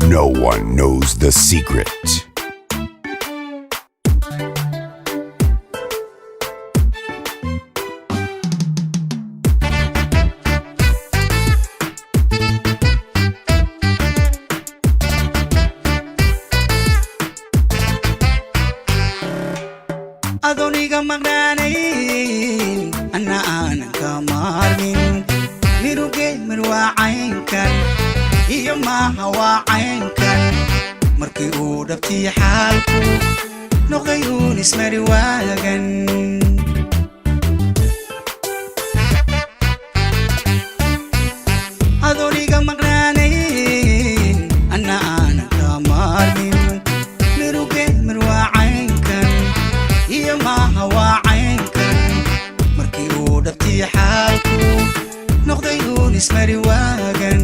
No one knows the secret. Adooniga maqnaanayn, anna aanan ka maarmin. Miruge mir waa caynkan iyo maaha waa caynkan. Markii uu dhabtii xaalku noqday uun ismari waagan. Adooniga maqnaanayn, anna aanan ka maarmin. Miruge mir waa caynkan iyo maaha waa caynkan. Markii uu dhabtii xaalku noqday uun ismari waagan.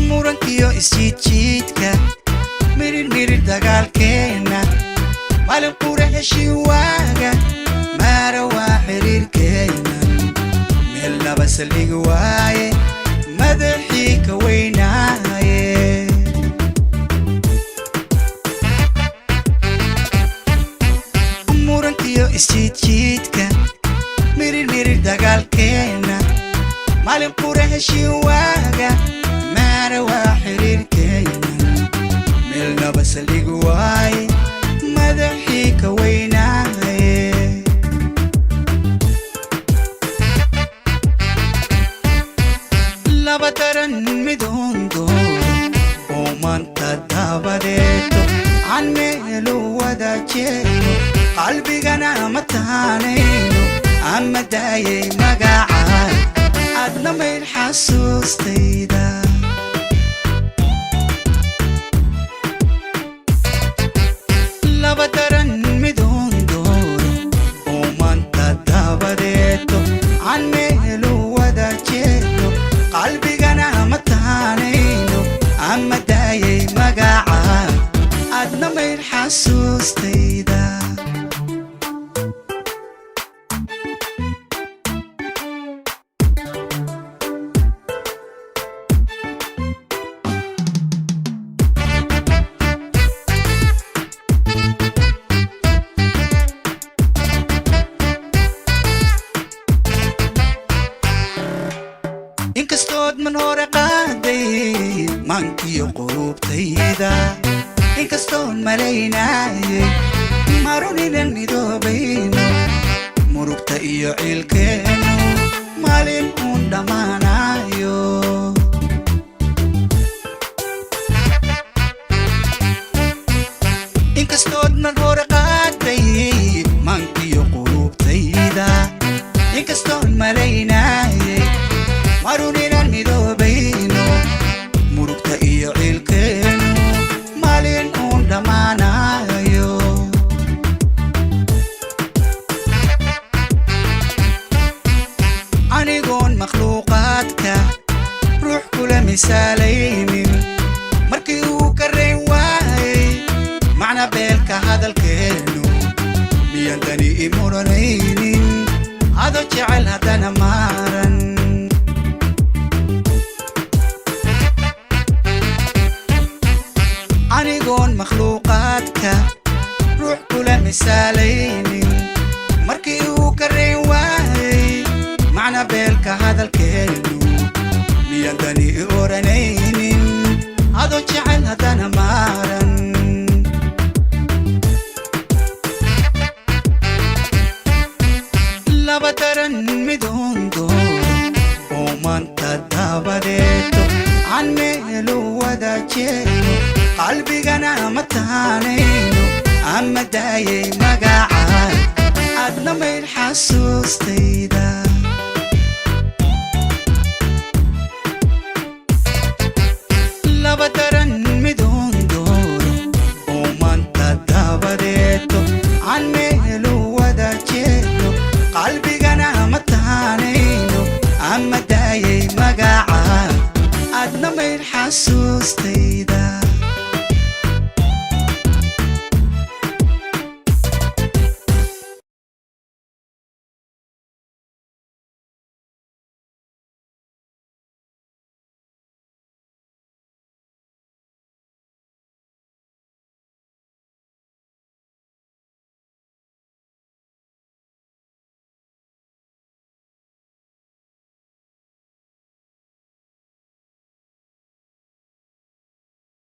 Murankiyo isjiidjiidka, mirir mirir dagaalkeenna, maalin qura heshii waaga, maara waa xiriirkeenna. Meel laba saldhigi waaye, madaxii ka weynaaye. Murankiyo isjiidjiidka, mirir mirir dagaalkeenna, maalin qura heshii waaga, maara waa xiriirkeenna. Meel naba saldhigi waaye, madaxii ka weynaaye. Laba daran midoon dooro oo maanta dabadeeto aan meelu wada jeedo, qalbigana ma taanayno. Ama daayay magaca, aadna mayl xasuustayda. Laba daran midoon dooro oo maanta dabadeeto aan meelu wada jeedo, qalbigana ma taanayno. Ama daayay magaca, aadna mayl xasuustayda. Inkastood man hore qaaday maankiyo qulubtayda, inkastoon malaynaayay marun inan midoobayno, murugta iyo ciilkeennu maalin uun dhammaanayo. Inkastood man hore qaaday maankiyo qulubtayda, inkastoon malaynaayay marun inaan midoobayno, murugta iyo ciilkeennu maalin uun dhammaanayo. Anigoon makhluuqaadka ruux kula misaalaynin, markii uu ka rayn waayay macna beelka hadalkeennu, miyaan dani i muranaynin ado jecel haddana maaran? Anigoon makhluuqaadka ruux kula misaalaynin, markii uu ka rayn waayay macna beelka hadalkeennu, miyaan dani i oranaynin adoo jecel haddana maaran? Laba daran midoon dooro oo maanta dabadeeto aan meelu wada jeedo, qalbigana ma taanayno. Ama daayay magaca, aadna mayl xasuustayda. Laba daran midoon dooro oo maanta dabadeeto aan meelu wada jeedo, qalbigana ma taanayno. Ama daayay magaca, aadna mayl xasuustayda.